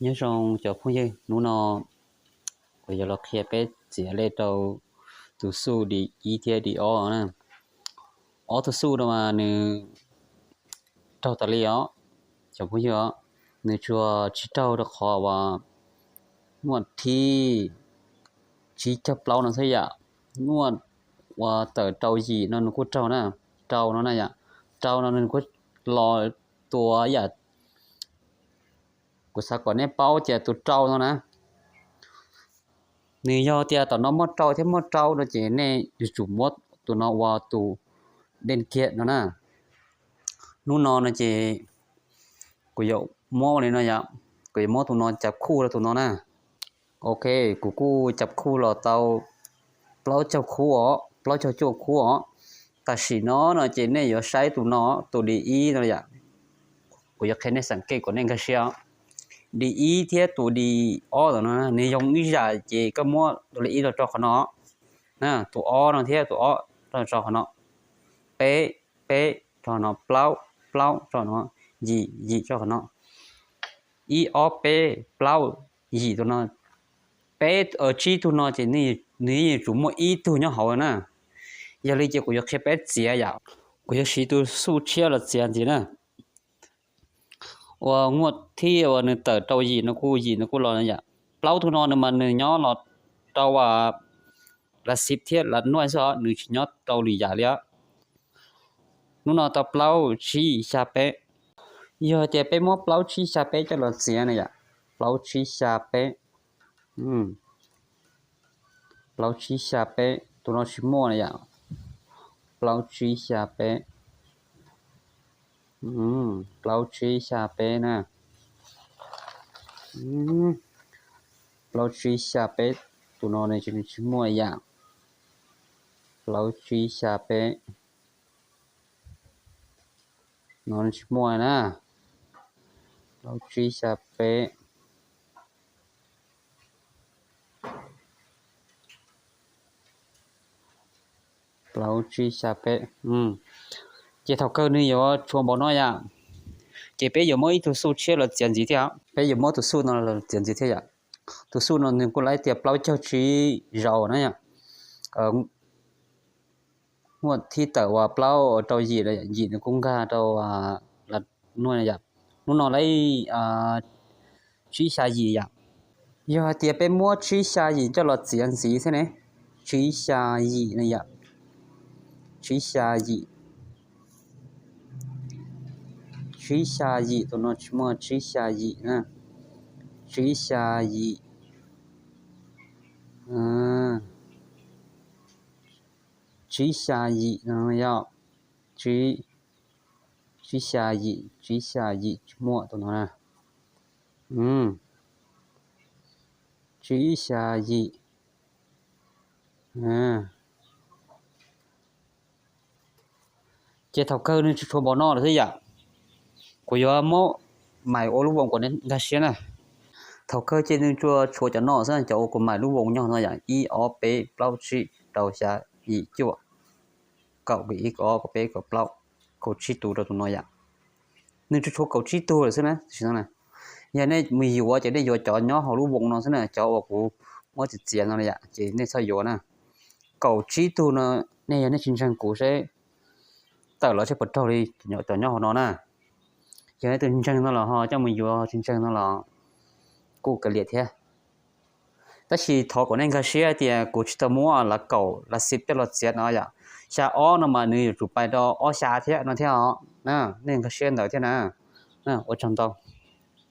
Nyob zoo cov phooj ywg, hnub no kuv yuav los qhia peb txiav lej rau tus xuj di ib thiab di ob na. Ob tug xuj no mas nws raug tas li os, cov phooj ywg os, nws tsuas tsis raug rau qhov uas muaj thib tsib caug plaub no xwb yom. Muaj uas tawm rau yim no nws kuj raug na, rau no na yom, rau no nws kuj los tua yam, kuv xav kom nej paub tias tus rau no na, nws yog tias tom no muaj rau thiab muaj rau no ces nej yuav tsum muab tus no ua tus dej kiag no na. Hnub no no ces kuv yuav muab li no yom, kuv yuav muab tus no cab khuj rau tus no na. Ok, kuv kuj cab khuj los tau plaub caug khub os, plaub caug cuaj khub os. Tam sim no no ces nej yuav saib tus no, tus di ib no yom. Kuv yuav qhia nej xeem kej kom nej nkag siab. Di ib thiab tus di ob no nws yoog ib yam ces koj muab tus li ib los rau qhov no, tus ob no thiab tus ob rau qhov no, peb, peb rau qhov no, plaub, plaub rau qhov no, yim, yim rau qhov no, ib ob peb plaub yim tus no, peb tsib tug no ces nws yeej yuav tsum muaj ib tug nyob hauv na. Yog li ces kuv yuav qhia peb txiav yom, kuv yuav siv tus xuj tshiab los txiav ntxiv na. Uas muaj thib uas nws tawm rau yim no kuj, yim no kuj los yom. Plaub tug no nws mas nws nyob los rau uas lav xiv thiab lav nuaj xwb os, nws tsis nyob rau lwm yam li os. Hnub no tau plaub tsib xya peb. Yog tias peb muab plaub tsib xya peb coj los txiav na yom, plaub tsib xya peb, plaub tsib xya peb, tus no tsis muaj na yom, plaub tsib xya peb, plaub tsib xya peb na, plaub tsib xya peb, tus no nws tsis muaj yom, plaub tsib xya peb, no tsis muaj na, plaub tsib xya peb. Plaub tsib xya peb. Ces thaum kawg nws yuav tshuav npaum no yom. Ces peb yuav muab ib tug xuj tshiab los txiav ntxiv thiab. Peb yuav muab tus xuj no los txiav ntxiv thiab yom. Tus xuj no nws kuj laib tias plaub caug tsib zaus na yom. Muaj thib tawm uas plaub rau yim, yim nws kuj nkag rau, hnub no laib tsib xya yim yom. Yog hais tias peb muab tsib xya yim coj los txiav ntxiv thiab ne, tsib xya yim na yom, tsib xya yim, tsib xya yim, tus no tsis muaj, tsib xya yim na, tsib xya yim, tsib xya yim no yom, tsib, tsib xya yim, tsib xya yim tsis muaj tus no na. Tsib xya yim. Ces thaum kawg nws tsis tshuav npaum no lawm xwb yom. Kuv yuav muab mais ua lub voos kom nej nkag siab na. Thaum kawg ces nws tsuas tshuav cov no xwb, cov uas kuv mais lub voos nyob no yom, ib ob peb plaub tsib rau xya yim cuaj, kaum ib kaum ob kaum peb kaum plaub, kaum tsib tus rau tus no yom. Nws tsuas tshuav kaum tsib tug lawm xwb na. Yog nej mus yuav ces nej yuav cov nyob hauv lub voos no xwb na, cov uas kuv muab txiav txiav no yom, ces nej txhob yuav na. Kaum tsib tug no, nej yog nej tsis ntseeg kuv seb tawm los seb puas raug li cov nyob hauv no na. Yog nej tus ntseeg no los ho coj mus yuav, tsis ntseeg no los kuj kav liam thiab. Tab sis thov kom nej nkag siab tias kuv tsis tau muab lav kaum lav xib coj los txiav no yom. Xya ob no mas nws yuav tsum pais rau ob xya thiab no thiab os. Nej nkag siab ntawd thiab na. Ua tsaug ntau.